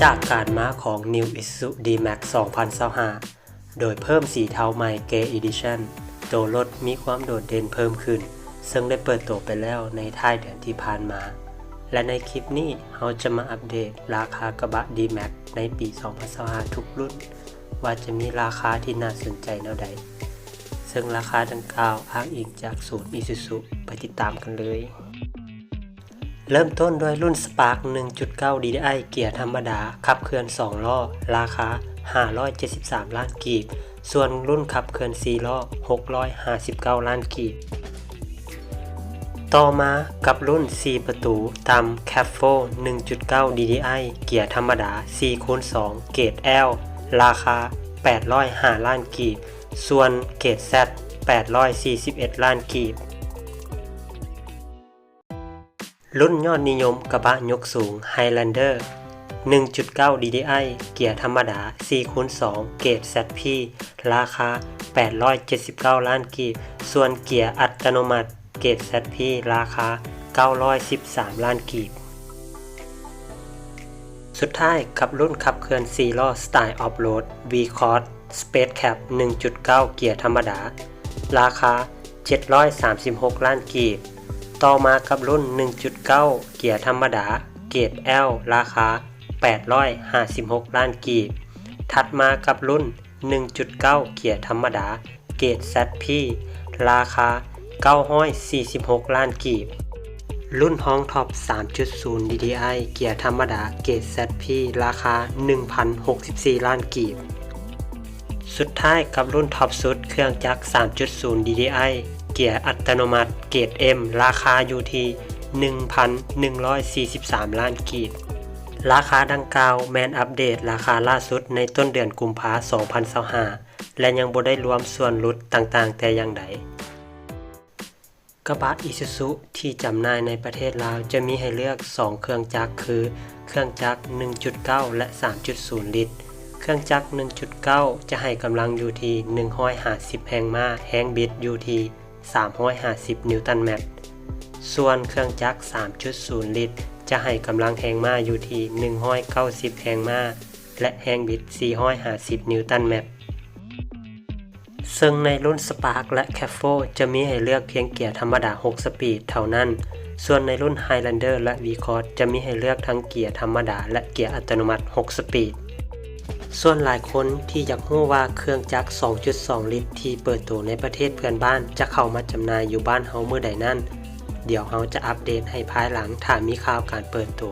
ຈາກການມາຂອງ New Isuzu D-Max ສອງພັນຊາວຫ້າ ໂດຍເພີ່ມສີເທົາໃໝ່ Grey Edition ໂຕລົດມີຄວາມໂດດເດັ່ນເພີ່ມຂຶ້ນ ເຊິ່ງໄດ້ເປີດໂຕໄປແລ້ວໃນທ້າຍເດືອນທີ່ຜ່ານມາ ແລະ ໃນຄລິບນີ້ເຮົາຈະມາອັບເດດລາຄາກະບະ D-Max ໃນປີສອງພັນຊາວຫ້າທຸກລຸ້ນ ວ່າຈະມີລາຄາທີ່ໜ້າສົນໃຈແນວໃດ ເຊິ່ງລາຄາດັ່ງກ່າວອ້າງອີງຈາກສູນ Isuzu ໄປຕິດຕາມກັນເລີຍ. ເລີ່ມຕົ້ນດ້ວຍລຸ້ນ Spark ໜຶ່ງຈຸດເກົ້າ D D I ເກຍທຳມະດາ ຂັບເຄື່ອນສອງລໍ້ ລາຄາຫ້າຮ້ອຍເຈັດສິບສາມລ້ານກີບ, ສ່ວນລຸ້ນຂັບເຄື່ອນສີ່ລໍ້ ຫົກຮ້ອຍຫ້າສິບເກົ້າລ້ານກີບ. ຕໍ່ມາກັບລຸ້ນສີ່ປະຕູ Tundra Cab four ໜຶ່ງຈຸດເກົ້າ D D I ເກຍທຳມະດາ ສີ່ຄູນສອງ ເກຣດ L ລາຄາແປດຮ້ອຍຫ້າລ້ານກີບ, ສ່ວນເກຣດ Z ແປດຮ້ອຍສີ່ສິບເອັດລ້ານກີບ. ລຸ້ນຍອດນິຍົມກະບະຍົກສູງ Highlander ໜຶ່ງຈຸດເກົ້າ D D I ເກຍທຳມະດາ ສີ່ຄູນສອງ ເກຣດ Z P ລາຄາແປດຮ້ອຍເຈັດສິບເກົ້າລ້ານກີບ, ສ່ວນເກຍອັດຕະໂນມັດເກຣດ Z P ລາຄາເກົ້າຮ້ອຍສິບສາມລ້ານກີບ. ສຸດທ້າຍກັບລຸ້ນຂັບເຄື່ອນສີ່ລໍ້ Style Off-Road V-Cross Space Cab ໜຶ່ງຈຸດເກົ້າ ເກຍທຳມະດາ ລາຄາເຈັດຮ້ອຍສາມສິບຫົກລ້ານກີບ. ຕໍ່ມາກັບລຸ້ນໜຶ່ງຈຸດເກົ້າ ເກຍທຳມະດາ ເກຣດ L ລາຄາແປດຮ້ອຍຫ້າສິບຫົກລ້ານກີບ. ຖັດມາກັບລຸ້ນໜຶ່ງຈຸດເກົ້າ ເກຍທຳມະດາ ເກຣດ Z P ລາຄາເກົ້າຮ້ອຍສີ່ສິບຫົກລ້ານກີບ. ລຸ້ນຮອງທັອບ ສາມຈຸດສູນ D D I ເກຍທຳມະດາ ເກຣດ Z P ລາຄາໜຶ່ງພັນຫົກສິບສີ່ລ້ານກີບ. ສຸດທ້າຍກັບລຸ້ນທັອບສຸດ ເຄື່ອງຈັກ ສາມຈຸດສູນ D D I ເກຍອັດຕະໂນມັດ ເກຣດ M ລາຄາຢູ່ທີ່ໜຶ່ງພັນໜຶ່ງຮ້ອຍສີ່ສິບສາມລ້ານກີບ. ລາຄາດັ່ງກ່າວແມ່ນອັບເດດລາຄາລ່າສຸດໃນຕົ້ນເດືອນກຸມພາ ສອງພັນຊາວຫ້າ ແລະ ຍັງບໍ່ໄດ້ລວມສ່ວນຫຼຸດຕ່າງໆແຕ່ຢ່າງໃດ. ກະບະ Isuzu ທີ່ຈຳໜ່າຍໃນປະເທດລາວຈະມີໃຫ້ເລືອກສອງເຄື່ອງຈັກ ຄື ເຄື່ອງຈັກໜຶ່ງຈຸດເກົ້າ ແລະ ສາມຈຸດສູນລິດ. ເຄື່ອງຈັກໜຶ່ງຈຸດເກົ້າ ຈະໃຫ້ກຳລັງຢູ່ທີ່ໜຶ່ງຮ້ອຍຫ້າສິບແຮງມ້າ, ແຮງບິດຢູ່ທີ່ສາມຮ້ອຍຫ້າສິບນິວຕັນແມັດ. ສ່ວນເຄື່ອງຈັກສາມຈຸດສູນລິດ ຈະໃຫ້ກຳລັງແຮງມ້າຢູ່ທີ່ໜຶ່ງຮ້ອຍເກົ້າສິບແຮງມ້າ ແລະ ແຮງບິດສີ່ຮ້ອຍຫ້າສິບນິວຕັນແມັດ. ເຊິ່ງໃນລຸ້ນ Spark ແລະ Cab four ຈະມີໃຫ້ເລືອກພຽງເກຍທຳມະດາຫົກສະປີດເທົ່ານັ້ນ, ສ່ວນໃນລຸ້ນ Highlander ແລະ V-Cross ຈະມີໃຫ້ເລືອກທັງເກຍທຳມະດາ ແລະ ເກຍອັດຕະໂນມັດຫົກສະປີດ. ສ່ວນຫຼາຍຄົນທີ່ຢາກຮູ້ວ່າເຄື່ອງຈັກສອງຈຸດສອງລິດທີ່ເປີດໂຕໃນປະເທດເພື່ອນບ້ານຈະເຂົ້າມາຈຳໜ່າຍຢູ່ບ້ານເຮົາມື້ໃດນັ້ນ, ດຽວເຮົາຈະອັບເດດໃຫ້ພາຍຫຼັງຖ້າມີຂ່າວການເປີດໂຕ.